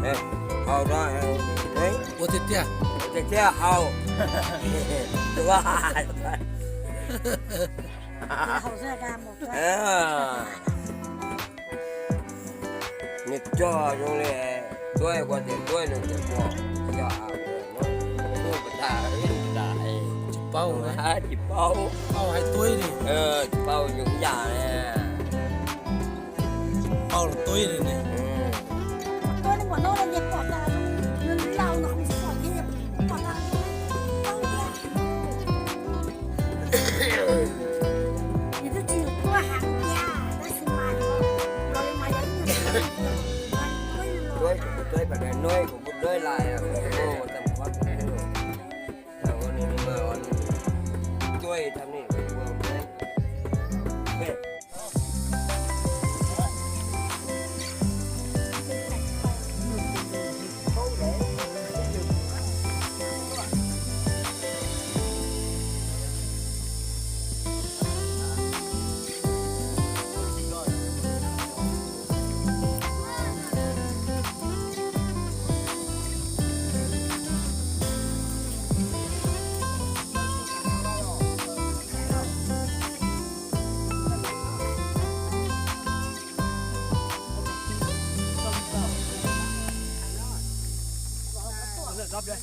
ເອີ ເຮົາໄດ້ ເອີ ໂອເຕເຕຍ ໂອເຕເຕຍ ເຮົາ ເຮົາເສື້ອດຳ ເອີ ມິດຈໍຢູ່ນີ້ ດ້ວຍກວ່າເຕັມດ້ວຍໜຶ່ງເຕັມບໍ່ ຢ່າເອົາເນາະ ເອີ ບໍ່ໄດ້ ບໍ່ໄດ້ ຊິເປົ່ານະ ຊິເປົ່າ ເປົ່າໃຫ້ຕຸ້ຍນີ້ ເອີ ຊິເປົ່າຢູ່ຢ່າແນ່ ເປົ່າລະຕຸ້ຍເລີຍນີ້ ເອີ ດ້ວຍ ດ້ວຍປານໃດ ນ້ອຍກໍບໍ່ດ້ວຍຫຼາຍ ໂອ້ ຈຳຄວາມ ເອົາອັນນີ້ມາ ເອົາອັນນີ້ ດ້ວຍທຳນີ້ ເອົາດ້ວຍ ເອີ. ເລີກກັບເລີຍ.